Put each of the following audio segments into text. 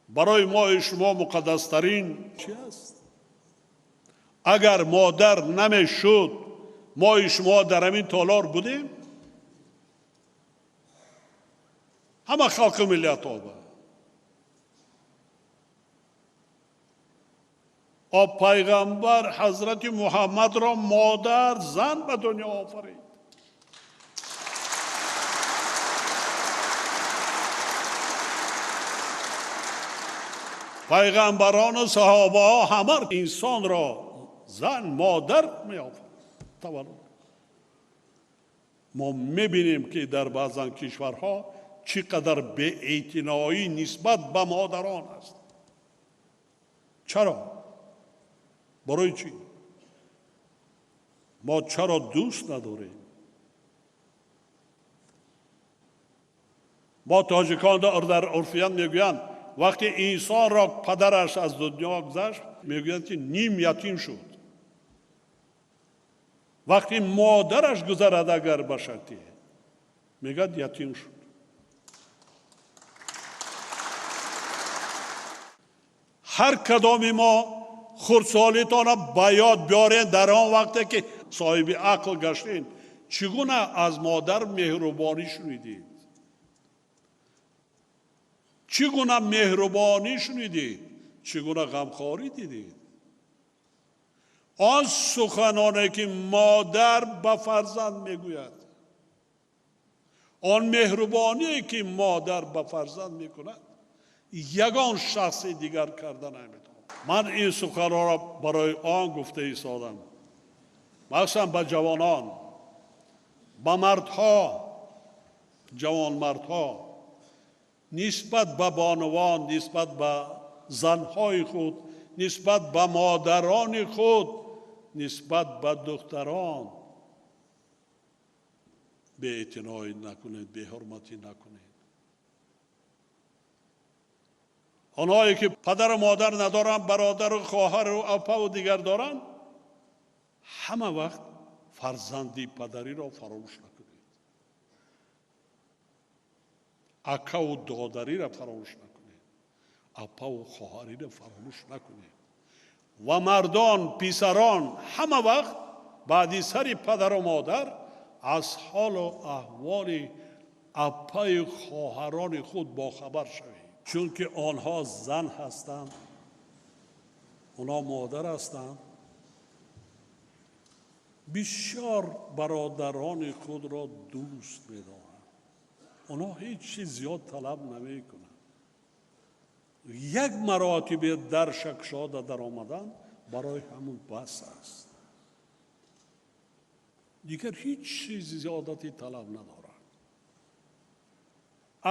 Барои мои шумо муқаддастарин чӣ аст? Агар модар намешуд, мои шумо дар ҳамин толор будем? Ҳама халқу миллатҳо о пайғамбар ҳазрати Муҳаммадро модар зан ба дунё офарид. Пайғамбарону саҳобаҳо ҳама инсонро зан модар меофарид. Таваллуд. Мо мебинем, ки дар баъзан кишварҳо чӣ қадар беэътиноӣ нисбат ба модарон аст. Чаро? Барои чӣ? Мо чаро дӯст надорем? Мо тоҷикон дар урфият мегӯянд, вақте инсонро падараш аз дунё гузашт, мегӯянд, ки ним ятим шуд. Вақте модараш гузарад, агар ба шарте, мегӯяд ятим шуд. Ҳар кадоми мо хурдсолитонро ба ёд биёрем, дар он вақте ки соҳиби ақл гаштем, чӣ гуна аз модар меҳрубонӣ шунидед? Чӣ гуна меҳрубонӣ шунидед? Чӣ гуна ғамхорӣ дидед? Он суханоне ки модар ба фарзанд мегӯяд, он меҳрубоние ки модар ба фарзанд мекунад, ягон шахси дигар карда наметавонад. Ман ин суханонро барои он гуфта истодам, махсусан ба ҷавонон, ба мардҳо, ҷавонмардҳо, нисбат ба бонувон, нисбат ба занҳои худ, нисбат ба модарони худ, нисбат ба духтарон беэътиноӣ накунед, беҳурматӣ накунед. Онҳое ки падару модар надоранд, бародару хоҳару апаву дигар доранд, ҳама вақт фарзанди падариро фаромӯш накунед, акаву додариро фаромӯш накунед, апаву хоҳариро фаромӯш накунед. Ва мардон, писарон ҳама вақт баъди сари падару модар аз ҳолу аҳволи апаю хоҳарони худ бохабар шавед, чунки онҳо зан ҳастанд, онҳо модар ҳастанд. Бисёр бародарони худро дӯст медоранд, онҳо ҳеҷ чиз зиёд талаб намекунанд. Як маротибе дар шакшода даромадан барои ҳамун бас аст, дигар ҳеҷ чизи зиёдатӣ талаб надоранд.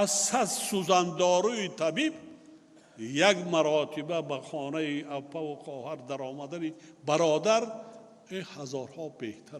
Аз 100 сӯзандоруи табиб як маротиба ба хонаи апаву хоҳар даромадани бародар ҳазорҳо беҳтар аст.